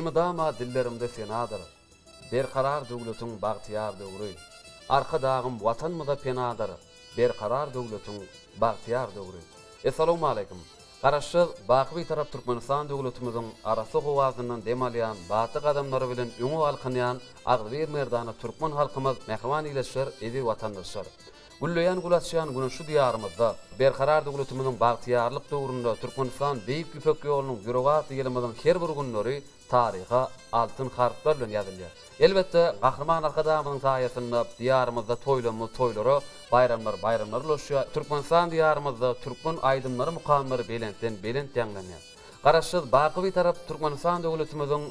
Elmydama dillerimde senadyr. Berkarar döwletiň bagtyýar döwri. Arkadagym Watanymyza penadyr. Berkarar döwletiň bagtyýar döwri. Essalawmaleýkim! Garaşsyz, baky Bitarap Türkmenistan döwletimiziň arassa howasyndan dem alýan, batly gadamlary bilen öňe galkynýan agzybir merdana türkmen halkymyz, mähriban ildeşler, eziz watandaşlar! Gülleýän gül açýan güneşli Diýarymyzda, Berkarar döwletimiziň bagtyýarlyk döwründe Türkmenistan Beýik Ýüpek ýolunyň ýüregi atly ýylymyzyň her bir günleri taryha altyn harplar bilen ýazylýar. Elbetde, Gahryman Arkadagymyzyň saýasynda Diýarymyzda toýlamyz toýlara, baýramlar baýramlara ulaşýar. Türkmenistan Diýarymyzda türkmen aýdymlary mukamlary belentden belent ýaňlanýar. Garaşsyz, baky Bitarap Türkmenistan döwletimiziň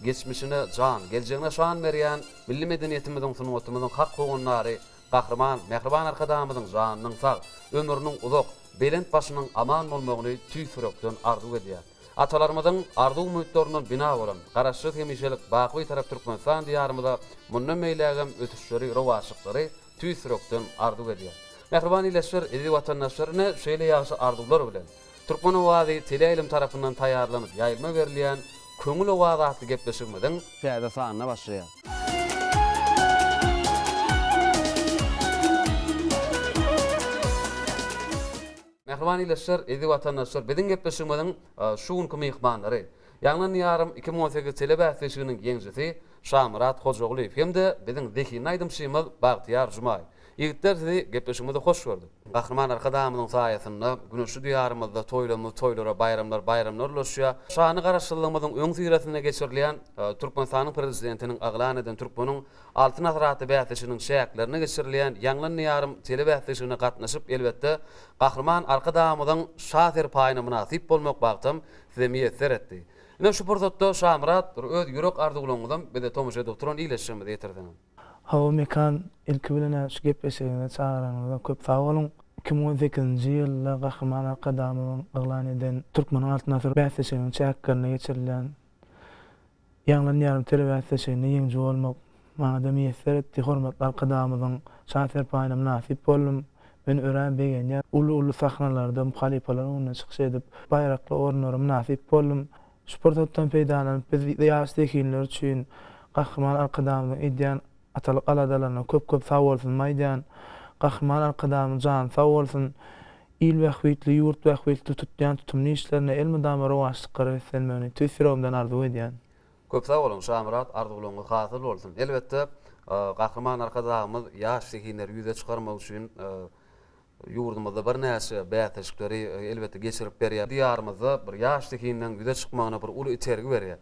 geçmişine jan, geljegine şan berýän milli medeniýetimiziň, sungatymyzyň hak howandary Gahryman, mähriban Arkadagymyzyň janynyň sag, ömrüniň uzak, belent başynyň aman bolmagyny tüýs ýürekden arzuw edýär. Atalarymyzyň arzuw-umytlaryndan bina bolan Garaşsyz hemişelik baky Bitarap Türkmenistan Diýarymyza mundan beýlägem ösüşleri, rowaçlyklary tüýs ýürekden arzuw edýär. Mähriban ildeşler, eziz watandaşlar ine şeýle ýagşy arzuwlar bilen, Türkmen owazy teleýaýlym tarapyndan taýýarlanyp ýaýlyma berilýän Köňül owazy atly gepleşigimiziň täze sanyna başlaýar. Mähriban ildeşler, eziz watandaşlar, biziň gepleşigimiziň şu günki myhmanlary, Ýaňlan diýarym 2018 telebäsleşiginiň ýeňijisi Şamyrat Hojagulyýew hem-de biziň zehinli aýdymçymyz Bagtyýar Jumaýew. Ýigitler sizi gepleşigimizde hoş gördük. Gahryman Arkadagymyzyň saýasynda güneşli Diýarymyzda toýlarymyz toýlara, baýramlar baýramlara ulaşýar. Şanly Garaşsyzlygymyzyň öňüsyrasynda geçirilýän Türkmenistanyň Prezidentiniň yglan eden Türkmeniň Altyn asyry atly bäsleşiginiň çäklerinde geçirilýän Ýaňlan Diýarym telebäsleşigine gatnaşyp, elbetde, Gahryman Arkadagymyzyň Şa serpaýyna mynasyp bolmak bagtam size miýesser etdi. Ine, şu pursatda Şamyrat, bir öz ýürek arzuwlaryňyzam bize tomaşa edip oturan ildeşlerimize ýetirseňiz. Hawa Mekan, ilki bilen-ä şu gepleşigiňize çagyranyňyza köp sag boluň. 2018-nji ýylda Gahryman Arkadagymyzyň yglan eden Türkmeniň Altyn asyry bäsleşiginiň çäklerinde geçirilýän Ýaňlan ýarym telebäsleşiginde ýeňiji bolmak maňa-da miýesser etdi. Hormatly Arkadagymyzyň Şa serpaýyna mynasyp boldum. Men örän begenýän. Uly-uly sahnalarda halypalar öňünde çykyş edip, baýrakly orunlara mynasyp boldum. Şu pursatdan peýdalanyp, biz ýaş zehinler üçin Gahryman Arkadagymyzyň edýän atalyk aladalaryna köp-köp sagbolsunymy aýdýan. Gahryman Arkadagymyzyň jany sag bolsun! Il bähbitli, ýurt bähbitli tutýan tutumly işlerinde elmydama rowaçlyklara beslenmegini tüýs ýüregimden arzuw edýän. Köp sag boluň Şamyrat arzuwlaryňyz hasyl bolsun. Elbetde Gahryman Arkadagymyz ýaş zehinleri ýüze çykarmak üçin Ýurdumyzda birnäçe bäsleşikleri elbetde geçirip berýär. Diýarymyzda bir ýaş zehinleriň ýüze çykmagyna bir uly itergi berýär.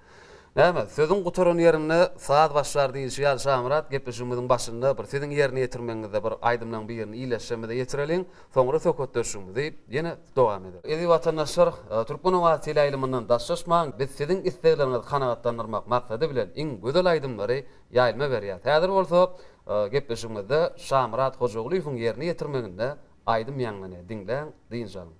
Näme, sözüň gutaran ýerinde saz başlar diýlişi ýaly Şamyrat, gepleşigimiziň başynda bir siziň ýerine ýetirmegiňizde bir aýdymlaryň birini ildeşlerimize ýetireliň, soňra söhbetdeşligimizi ýene dowam ederis. Eziz watandaşlar, Türkmen owazy teleýaýlymyndan daşlaşmaň, biz siziň islegleriňizi kanagatlandyrmak maksady bilen iň gözel aýdymlary ýaýlyma berýäs. Häzir bolsa gepleşigimizde Şamyrat Hojagulyýewiň ýerine ýetirmeginde aýdym ýaňlanýar. Diňläň, dynç alyň.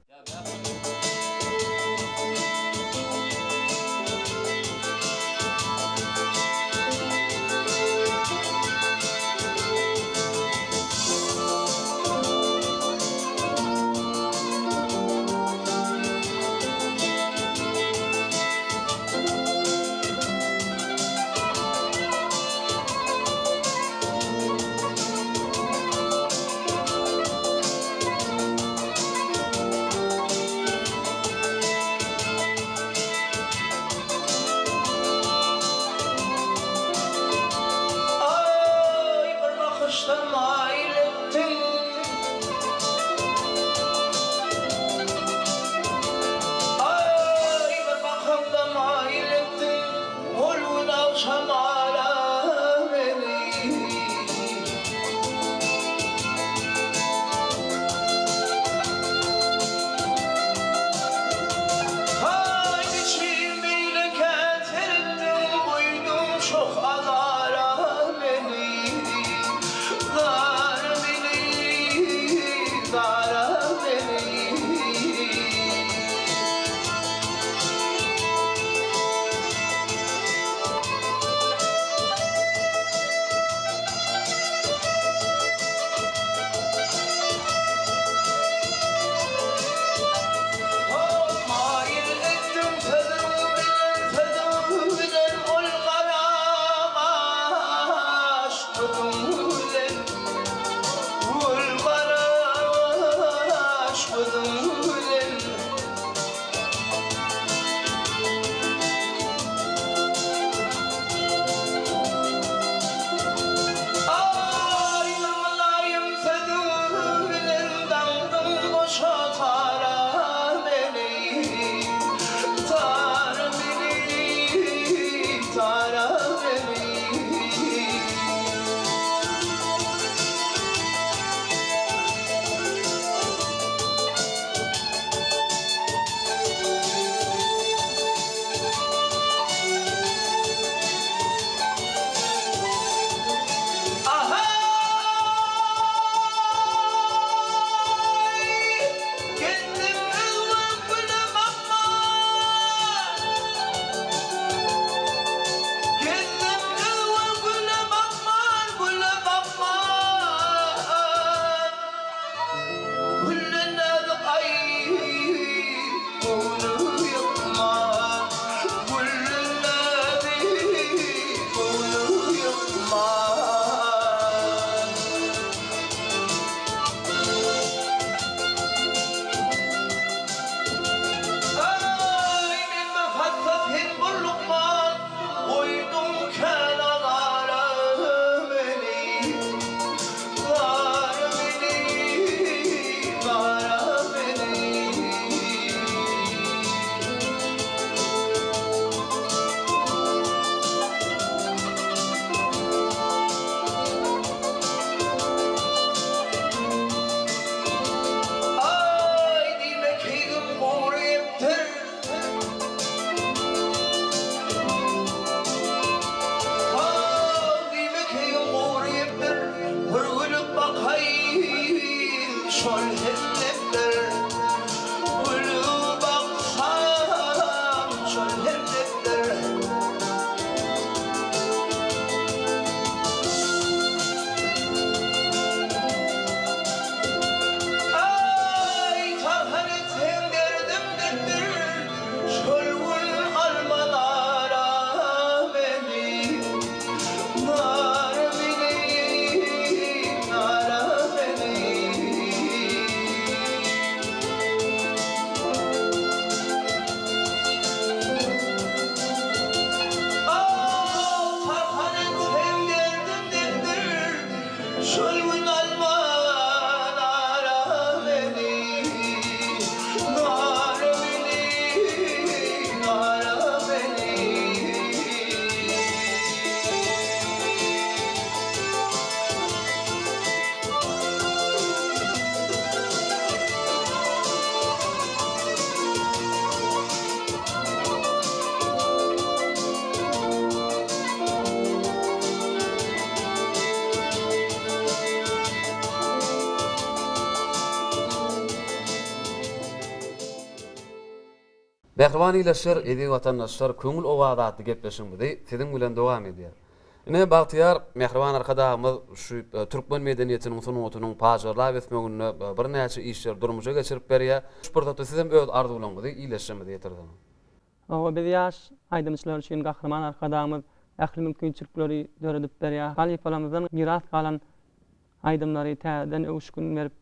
Mähriban ildeşler, eziz watandaşlar, Köňül owazy atly gepleşigimizi siziň bilen dowam edýär. Ine, bagtyýar mähriban Arkadagymyz şu türkmen medeniýetiniň, sungatynyň pajarlap ösmeginde birnäçe işleri durmuşa geçirip berýär. Şu pursatda sizem öz arzuwlaryňyzy ildeşlerimize ýetirseňiz. Hawa, biz ýaş aýdymçylar üçin Gahryman Arkadagymyz ähli mümkinçilikleri döredip berýär. Halypalarymyzdan miras galan aýdymlary täzeden öwüşgin berip,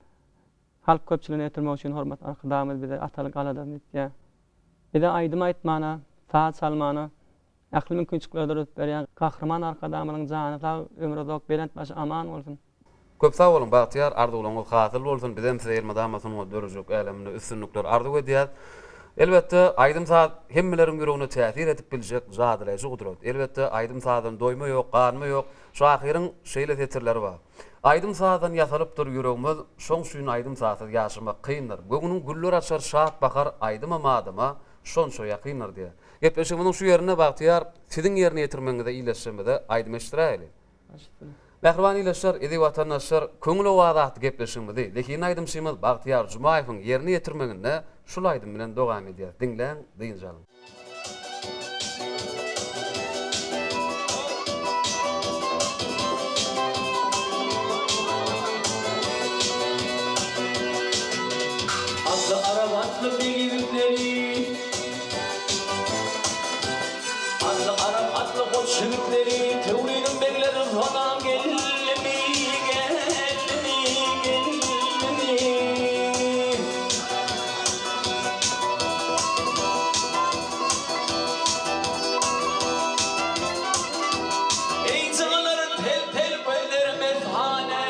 halk köpçüligine ýetirmek üçin hormatly Arkadagymyz bize atalyk aladasyny etýär. Bize aýdym aýtmana, saz çalmana ähli mümkinçilikleri döredip berýär. Gahryman Arkadagymyzyň jany sag, ömri uzak, belent başy aman bolsun! Köp sag boluň Bagtyýar arzuwlaryňyz hasyl bolsun bizem size elmydama sungat döredijilik äleminde üstünlikler arzuw edýäs. Elbetde aýdym saz hemmeleriň ýüregine täsir edip biljek jadylaýjy gudrat. Elbetde aýdym sazdan doýma ýok ganma ýok. Şahyryň şeýle setirleri bar. Aýdym sazdan ýasalypdyr ýüregimiz şoň üçin aýdym sazsyz ýaşamak kyndyr. Göwnüň güller açar şat bahar aýdymam adama şonça ýakyndyr diýýär. Gepleşigimiziň şu ýerinde Bagtyýar siziň ýerine ýetirmegiňize ildeşlerimize aýdym eşitdiräýeli. Mähriban ildeşler, eziz watandaşlar, Köňül owazy atly gepleşigimizi zehinli aýdymçymyz Bagtyýar Jumaýewiň ýerine ýetirmeginde şul aýdym bilen dowam edýäs. Diňläň, dynç alyň. Atly arap atly beg ýigitleri. Atly arap atly goç ýigitleri Töwriziň begleri sonam geldimi, geldimi, geldimi. Eý jygalar tel-tel gözler meshane,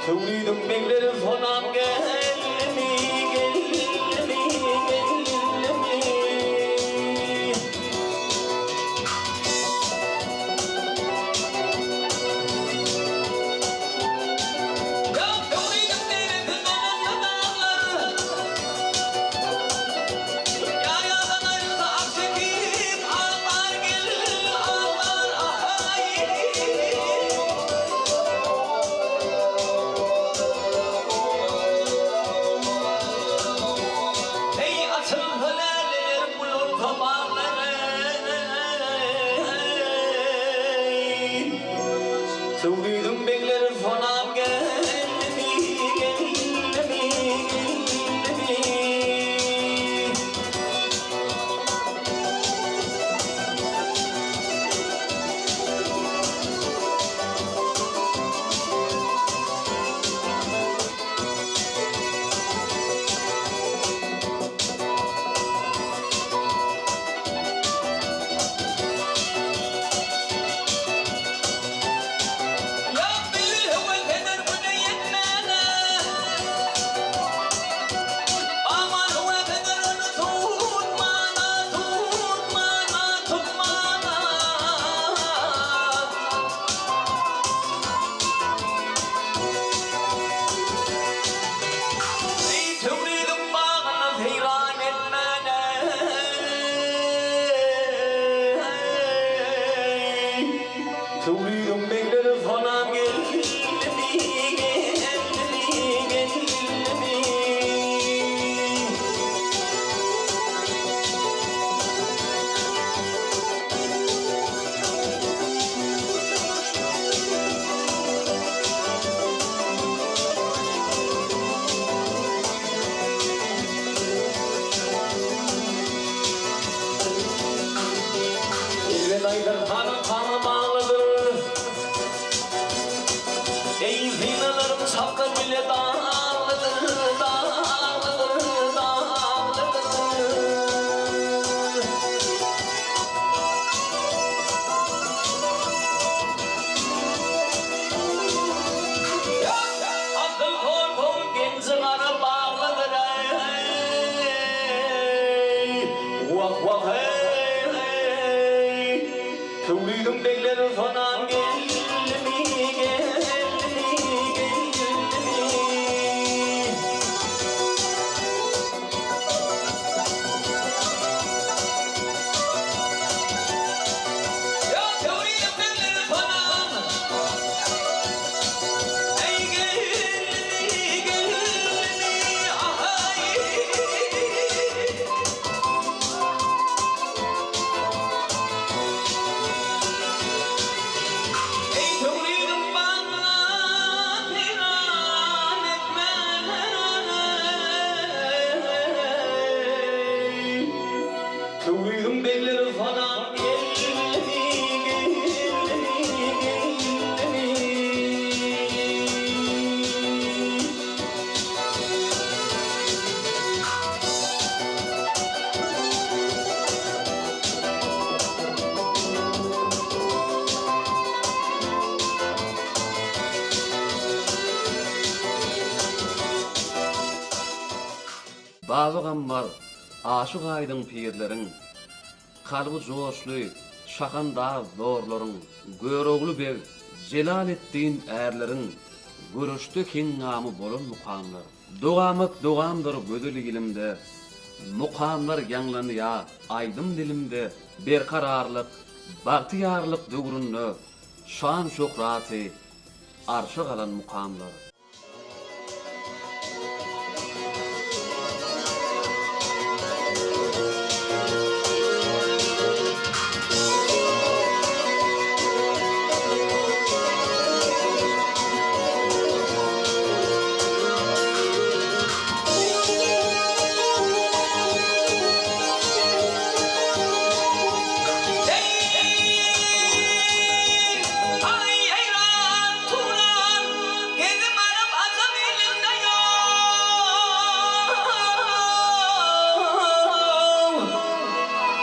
Töwriziň begleri sonam geldimi, geldimi, geldimi. Ýa Töwriziň deresi dolandy daglar, Ýa-ýadan aýrylsa ak çekip, Akbar gel, akbar, ahaý. Eý, açylsa läleler, gül bolsa baglar, eý, Töwriziň begleri sonam geldimi, geldimi, geldimi? Ýa bilbil höwes eder güne ýetmäne, Aman höwes eder ony tutmana, tutmana, tutmana. Eý, Töwriziň bagyna seýran etmäne, Töwriziň begleri sonam geldimi, geldimi, geldimi? Elbet aýdarhanyň hany baglydyr. Eý, synalarym çakga bile daglydyr, daglydyr, daglydyr. Asyl horhum genji gara baglydyr eý, Wah, wah, eý, eý, Töwriziň begleri sonam geldimi, geldimi, geldimi. Ýa Töwriziň begleri sonam, eý, geldimi, geldimi. Baba Gammar, Aşyk Aýdyň pirleriň, Kalby joşly, şahandaz zorlaryň, Görogly beg, Jelaletdin ärleriň, Göreşde heňňamy bolan mukamlar. Dogamat dogamdyr gözel ilimde, Mukamlar ýaňlanýar aýdym dilimde, Berkararlyk, bagtyýarlyk döwründe, Şan-şöhraty arşa galan mukamlar. Gezim arap ajam ilinde ýok.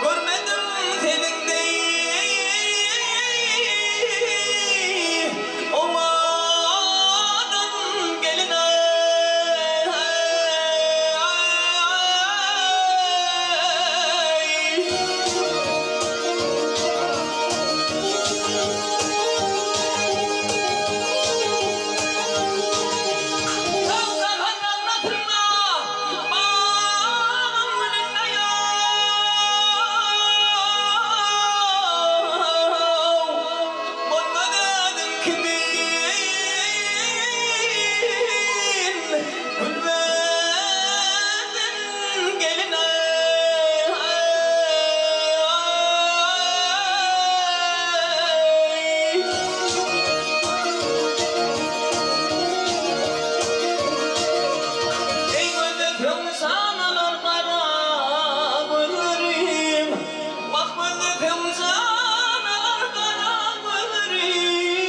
Görmedim seniň deý owadan gelin-eý. Eý gözleseň jan alar gara gözlerim, Wah gözleseň jan alar gara gözlerim.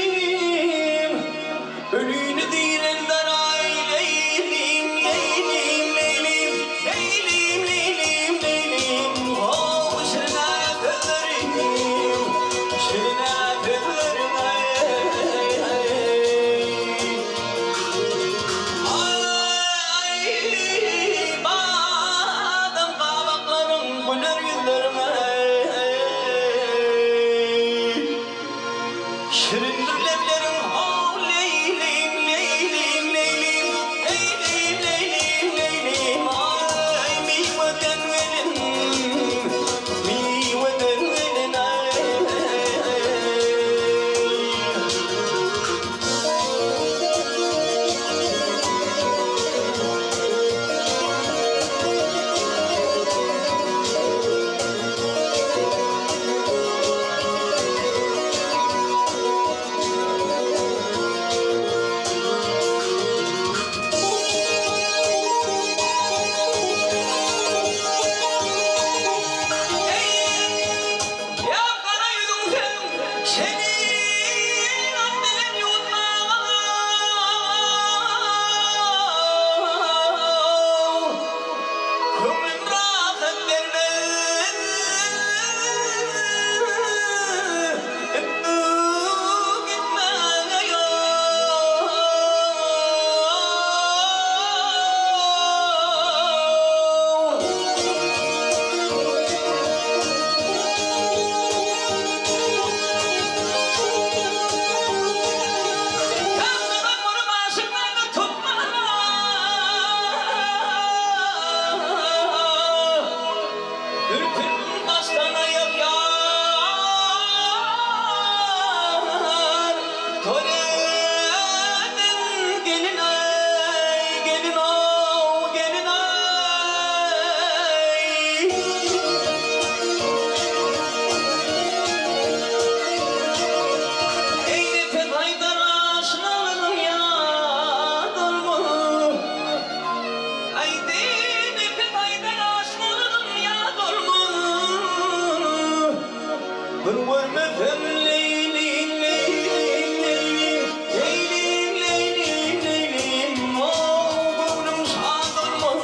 Ölini direlder aý Leýlim, Leýlim, Leýlim, Leýlim, Leýlim, Leýlim, How şirin-ä sözlerim, şirin-ä sözlerim aý. Aý, badam gabaklaryň güler ýüzleriň aý. Şirindir lebleriň how Leýlim, Leýlim, Leýlim, Leýlim, Leýlim, Leýlim, aý, miweden gelin, miweden gelin aý. Eý, gara ýüzüň sen, şenim bilen ýuwutmaga. Köňlüm rahat bermez. Ömrüm gitmäge ýok. Tagtadan murum aşyklarda tutmana. Ürkün başdan aýak ýar, Töreden gelin-aý, gelin-ow, gelin-aý. Eý Nepes aýdar aşnalygyň ýat olmaz. Aýdy Nepes aýdar aşnalygym ýat olmaz. Bir görmesem Leýlim, Leýlim, Leýlim, Leýlim, Leýlim, Leýlim, ow, göwnüm şat olmaz,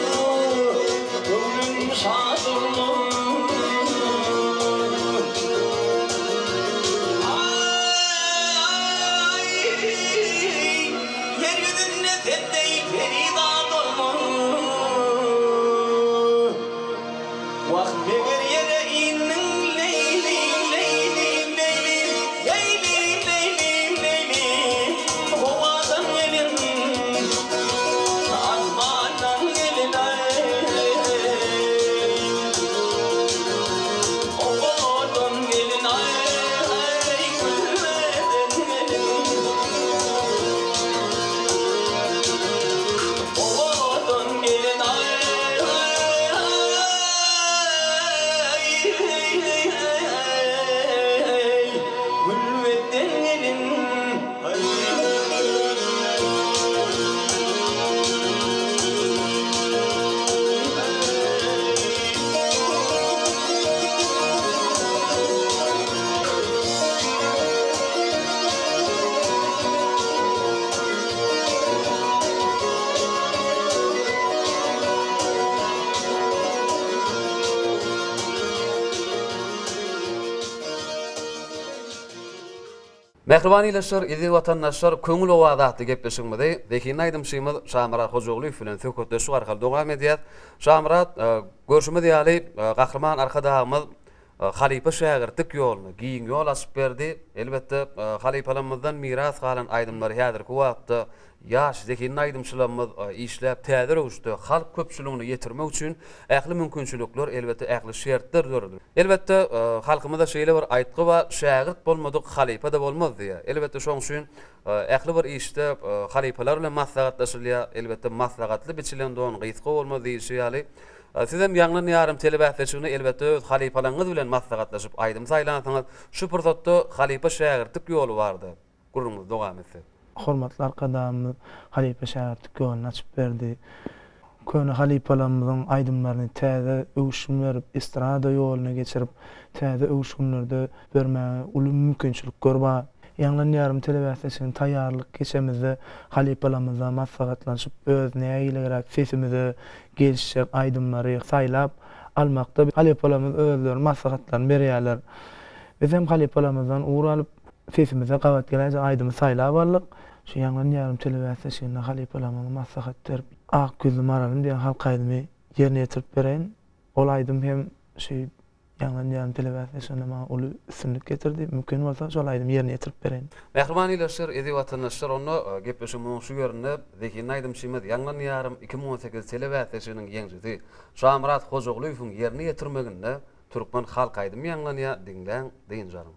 göwnüm şat olmaz. Aý, ýer ýüzünde sen deý perizat olmaz. Mähriban ildeşler, eziz watandaşlar, Köňül owazy atly gepleşigimizi zehinli aýdymçymyz Şamyrat Hojagulyýew bilen söhbetdeşlik arkaly dowam edýäs. Şamyrat, görşümiz ýaly, Gahryman Arkadagymyz halypa-şägirtlik ýoluna giň ýol açyp berdi. Elbetde, halypalarymyzdan miras galan aýdymlary häzirki wagtda ýaş zehinli aýdymçylarymyz işläp, täze röwüşde halk köpçüligine ýetirmek üçin ähli mümkinçilikler, elbetde, ähli şertler döredildi. Elbetde, halkymyzda şeýle bir aýtgy bar, Şägirt bolmadyk halypa-da bolmaz diýýär. Elbetde, şonuň üçin ähli bir işde halypalar bilen maslahatlaşylýar. Elbetde, maslahatly biçilen don gysga bolmaz diýlişi ýaly, sizem Ýaňlan ýarym telebäsleşigine elbetde öz halypalaryňyz bilen maslahatlaşyp aýdym saýlansyňyz. Şu pursatda halypa-şägirtlik ýoly barada gürrüňimizi dowam etsek. Hormatly Arkadagymyz halypa-şägirtlik ýoluny açyp berdi. Köne halypalarymyzyň aýdymlaryny täze öwüşgin berip, estrada ýoluna geçirip, täze öwüşginlerde bermäge uly mümkinçilikler bar. Ýaňlan ýarym telebäsleşigini taýýarlyk geçemizde halypalarymyzdan maslahatlanşyp, öz nägileräk sesimize gelişjek aýdymlary saýlap almakda halypalarymyz özleriniň maslahatlaryny berýärler. Biz hem halypalarymyzdan ugur alyp, Sesimize gabat geläýjek aýdymy saýlap aldyk. Şu Ýaňlan ýarym telebäsleşiginde halypalarymyza maslahat berip, Ak ýüzli Maralym diýen halk aýdymy ýerine ýetirip bereýin. Ol aýdym hem şu Ýaňlan ýarym telebäsleşiginde maňa uly üstünlik getirdi. Mümkin bolsa, şol aýdymy ýerine ýetirip bereýin. Mähriban ildeşler, eziz watandaşlar, onda gepleşigimiziň şu ýerinde zehinli aýdymçymyz Ýaňlan ýarym 2018 telebäsleşiginiň ýeňijisi Şamyrat Hojagulyýewiň ýerine ýetirmeginde türkmen halk aýdymy ýaňlanýar, diňläň, dynç alyň.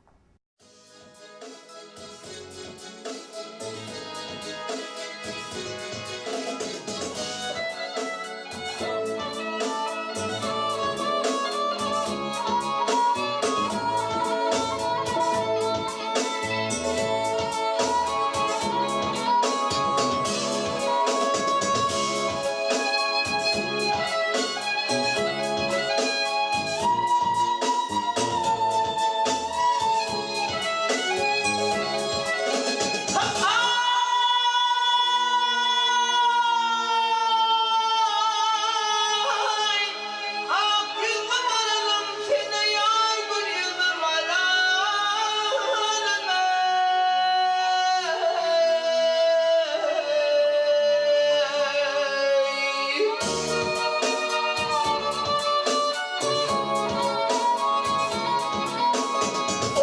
Aý, ak ýüzli maralym, sene ýar gül ýüzli maralym, eý.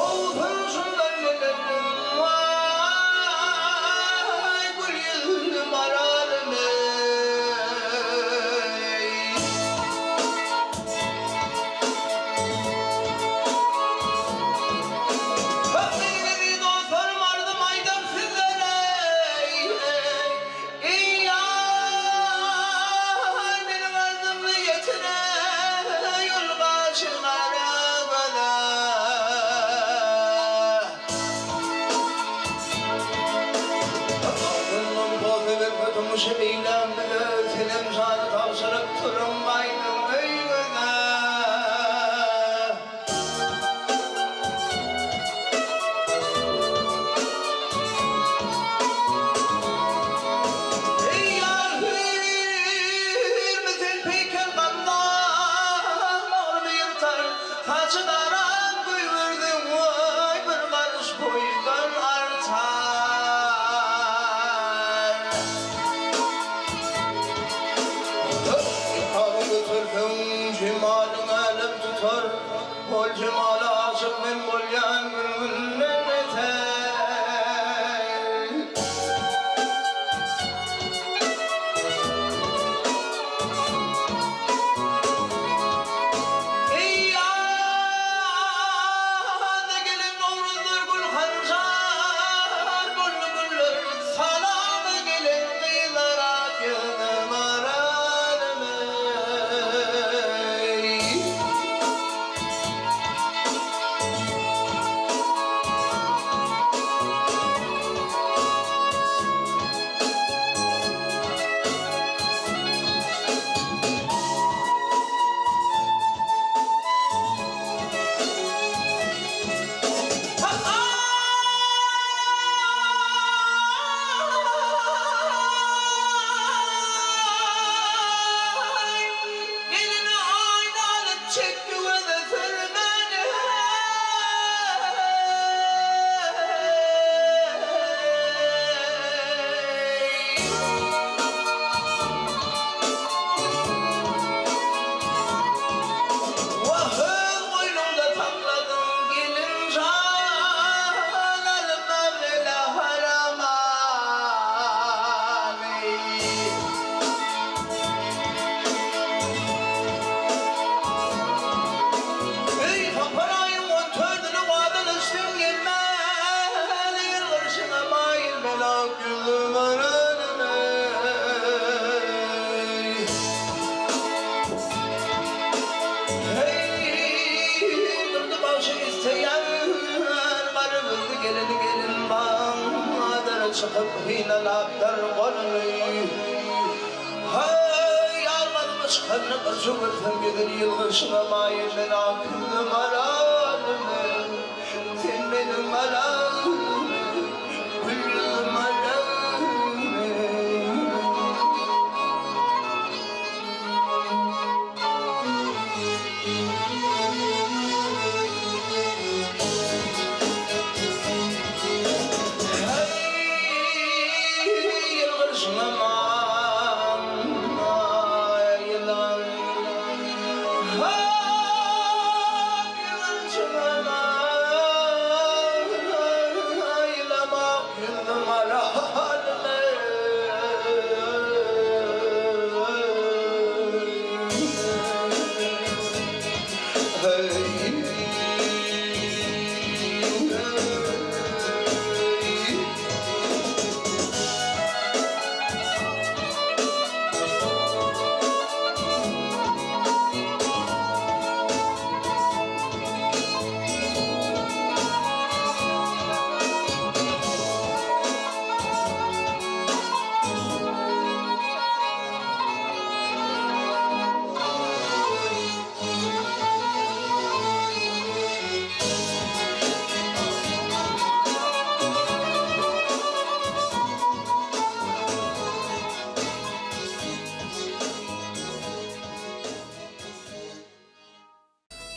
Owsun şundan gelenim waý gül ýüzli maralym eý. Köp eziz dostlarym arzym aýdar sizlere eý ýar meniň arzymny ýetire ýol gaşy gara göze. Altyndan posa berse durmuşy eýlän bize Senem jany tabşyryp turuň gaýdyň öýüňize. Eý ýar hüýrmi sen peýker gamdan bagrymy ýyrtar Saçy darap goýberdiň waý bir garyş boýdan artar. Ýokaryň göterseň jemalyň älem tutar Ol jemala aşyk men bolýan gün-günden beter. Eý ýaza gelen nowruzlar gül hanjar boldy güller salama gelen gyzlar ak ýüzli maralym eý. Gysyp synalapdyr goluny. Heý, ýarmadymy çykanyny bir çöwürsem ýüzüni ýylgyrşyňa maýyl men ak ýüzli maralym. Sen meniň maralym, gül ýüzli maralym.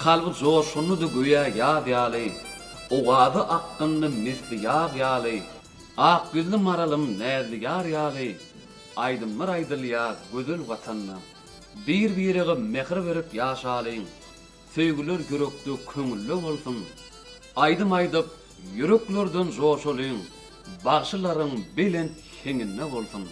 Kalby joşgunlydy göýä ýaz ýaly, Owazy akgynly misli ýag ýaly, Ak ýüzli maralym näzli ýar ýaly, Aýdymlar aýdylýar gözel Watanda. Bir-birege mähir berip ýaşalyň, Söýgüler ýürekde, köňülde bolsun. Aýdym aýdyp, ýüreklerden joşalyň, Bagşylaryň belent heňinde bolsun.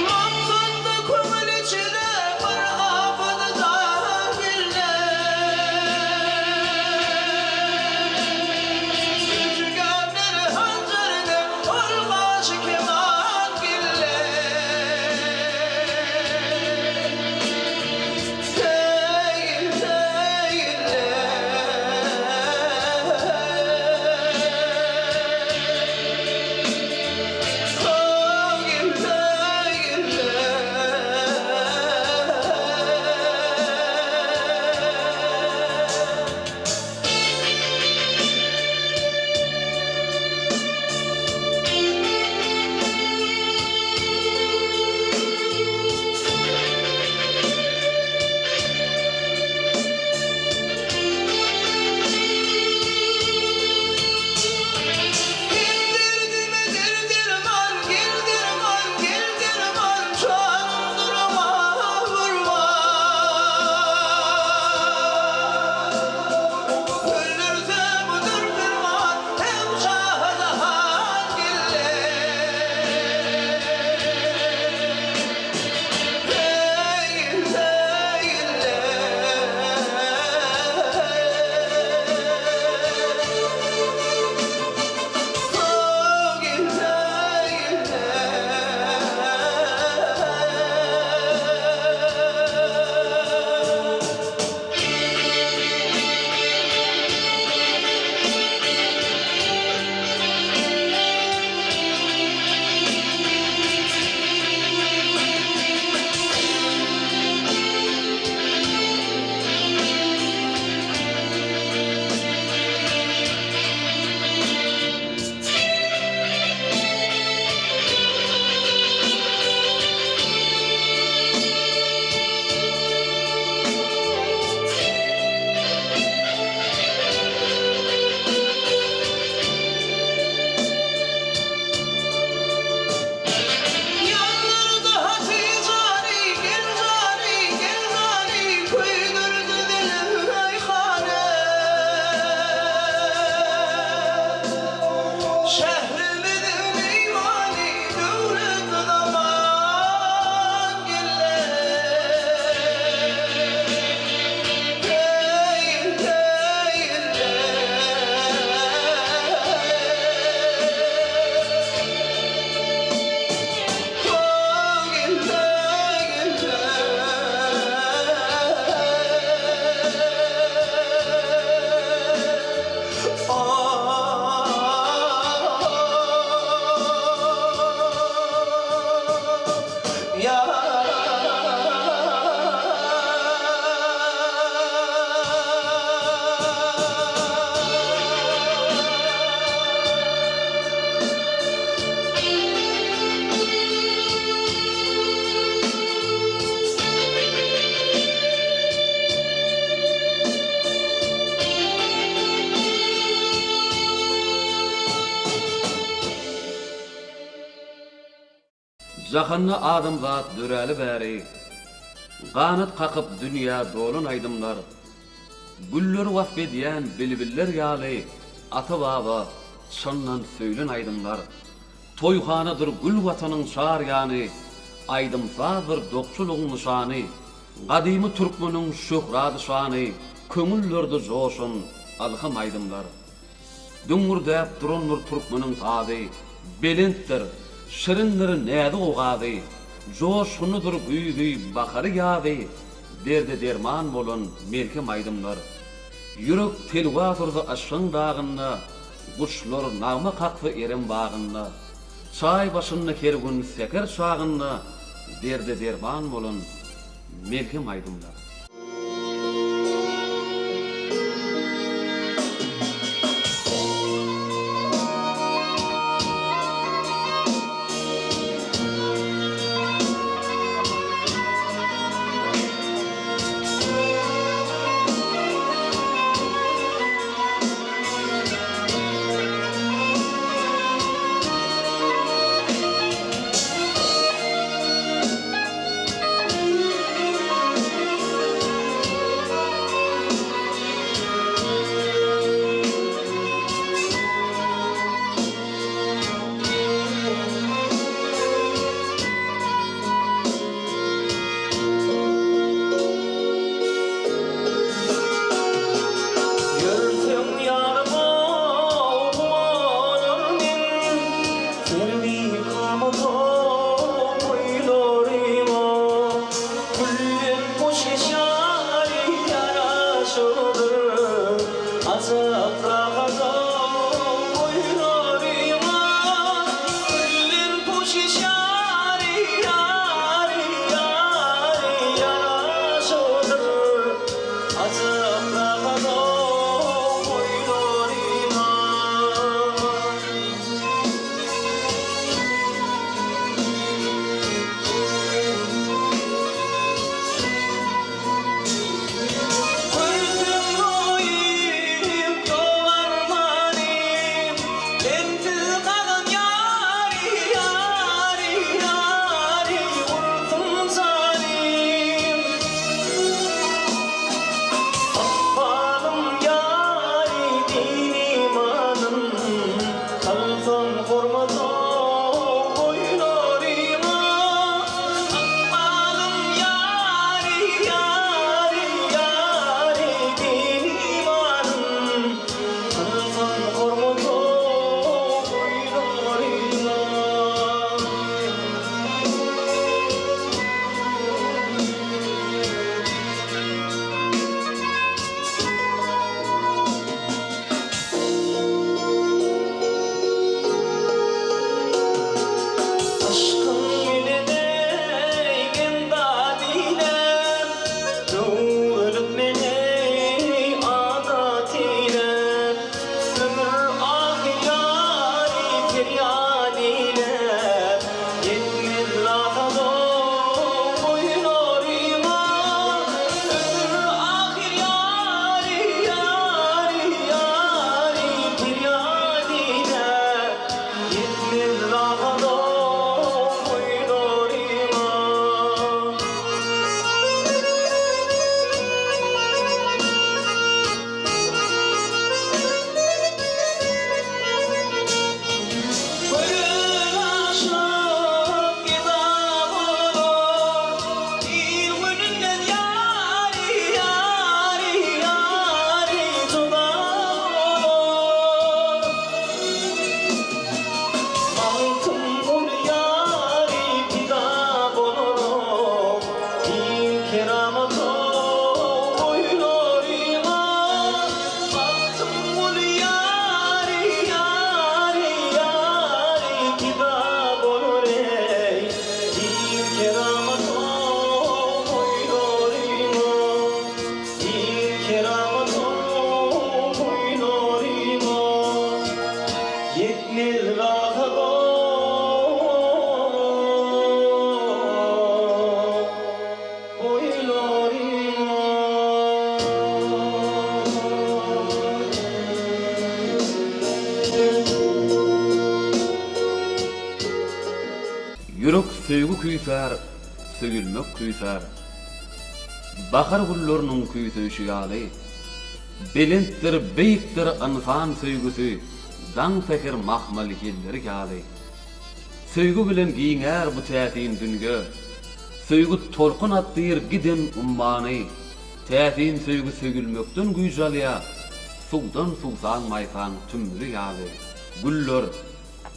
Maksatly köňül içine bir apydy jan geldi. Jahanda adamzat döräli bäri, Ganat kakyp dünýä dolan aýdymlar, Gülleri wasp edýän bilbiller ýaly Ata-baba çyndan söýlen aýdymlar. Toýhanadyr gül Watanyň çar ýany, Aýdym-sazdyr dokçulygyň nyşany, Gadymy türkmeniň şöhrady-şany, Köňüllerde joşan ylham aýdymlar. Düňňürdäp durandyr türkmeniň sazy, Belentdir, şirindir näzik owazy, Joşgunlydyr güýzi, bahary, ýazy, Derde derman bolan melhem aýdymlar. Ýürek telwas urdy yşgyň dagynda, Guşlar nagma kaksa Erem bagynda. Çaý başynda her gün säher çagynda, Derde derman bolan melhem aýdymlar. Ýörseň ýaryma guwanar men, Serwi kamata boýlaryma. Gülden hoşgeşar ýaraşydyr, Ajap rahata boýlaryma. Gülden hoşgeşar ýary, ýary ýaraşydyr, Ajap rahata boýlaryma. Görsem roýum dogarmanym, Sensiz galan ýary, ýary, ýary, Gursun janym. Ykbalym ýary, din-imanym, Salsam hormata boýlaryma. Ykbalym ýary, ýary, ýary, din-imanym, Salsam hormata boýlaryma. Yşkyň meni gendat ile, Öwrülip meni adat ile. Ömür ahy ýary perýat ile, Ýetmez rahada boýlaryma. Ömür ahyr ýary, ýary, ýary perýat ile, Ýetmez rahada. Ýürek söýgi küýsär, söýülmek küýsär. Bahar gülleriniň küýseýşi ýaly. Belentdir, beýikdir ynsan söýgüsi, Daň säher mahmal ýelleri ýaly. Söýgi bilen giňär bu täsin dünýe, Söýgi tolkun atdyr giden ummany. Täsin söýgi söýülmekden güýç alýar, Suwdan suwsan maýsaň tümmüli ýaly. Güller,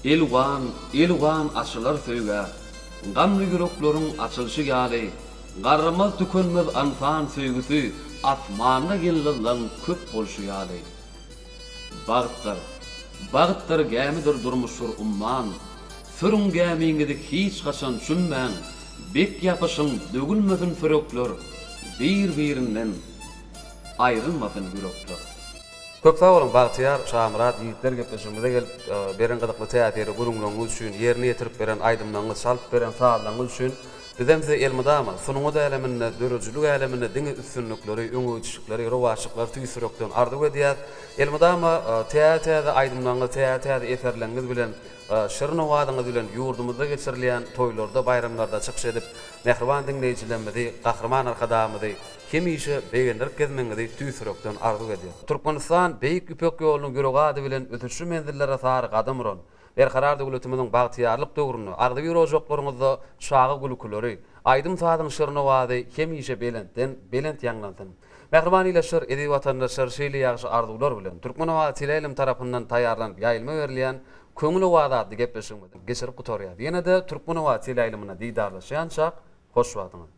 elwan, elwan açylar söýgä, Gamly ýürekleriň açylyşy ýaly. Garramaz tükenmez ynsan söýgüsi, Asmanda ýyldyzlaň köp bolşy ýaly. Bagtdyr, bagtdyr gämidir durmuşdyr umman, Sürüň gämiňizi hiç haçan çümmäň, Bek ýapyşyň döwülmesin sürekler, Bir-birinden aýrylmasyn ýürekler. Köp sag boluň Bagtyýar, Şamyrat ýigitler gepleşigimize gelip beren gyzykly täsirli gürrüňleriňiz üçin, ýerine ýetirip beren aýdymlaryňyz, çalyp beren sazlaryňyz üçin Bizem size elmydama sungat äleminde, döredijilik äleminde diňe üstünlikleri, öňegidişlikleri, rowaçlyklary tüýs ýürekden arzuw edýäs. Elmydama täze-täze aýdymlaryňyz, täze-täze eserleriňiz bilen, şirin owazyňyz bilen ýurdumyzda geçirilýän toýlarda, baýramlarda çykyş edip, mähriban diňleýjilerimizi, Gahryman Arkadagymyzy hemişe begendirip gezmegiňizi tüýs ýürekden arzuw edýäs. Türkmenistan Beýik Ýüpek ýolunyň ýüregi ady bilen ösüşli menzillere sary gadam uran, Berkarar döwletimiziň bagtyýarlyk döwründe agzybir ojaklaryňyzda çaga gülküleri, aýdym-sazyň şirin owazy hemişe belentden belent ýaňlansyn! Mähriban ildeşler, eziz watandaşlar şeýle ýagşy arzuwlar bilen Türkmen owazy teleýaýlym tarapyndan taýýarlanyp ýaýlyma berilýän Köňül owazy atly gepleşigimizi geçirip gutarýarys. Ýene-de Türkmen owazy teleýaýlymynda didarlaşýançak hoş wagtyňyz!